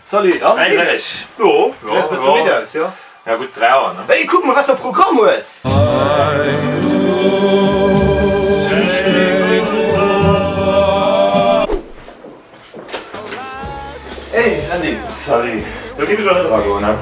Salut, alles Hey, gutt? Serge. Jo, jo, Gesäis bësse midd aus, jo? Ja gutt 3 Auer, ne? Hey, kuck mol wat s de am Programm hues! Hey Andy, salut. Do giff ech och net eragoen, ne?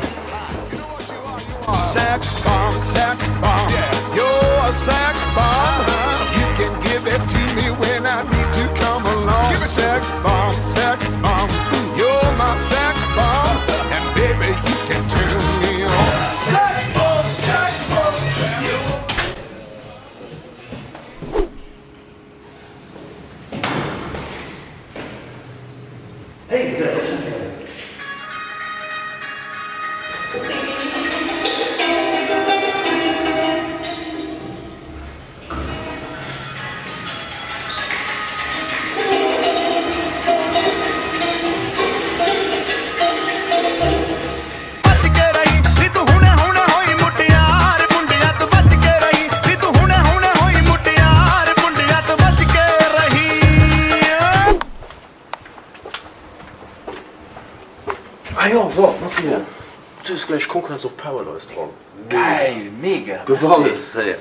Ah jo, so, merci. Du hues gläich Conquest of Paradise dran. Geil, mega, Gewalleg séier.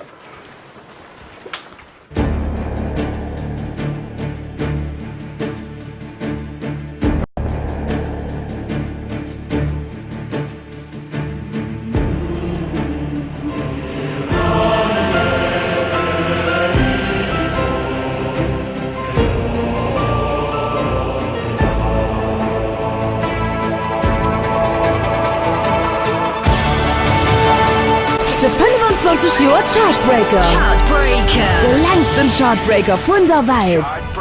De 25 Joer Chartbreaker. De längsten Chartbreaker vun der Welt.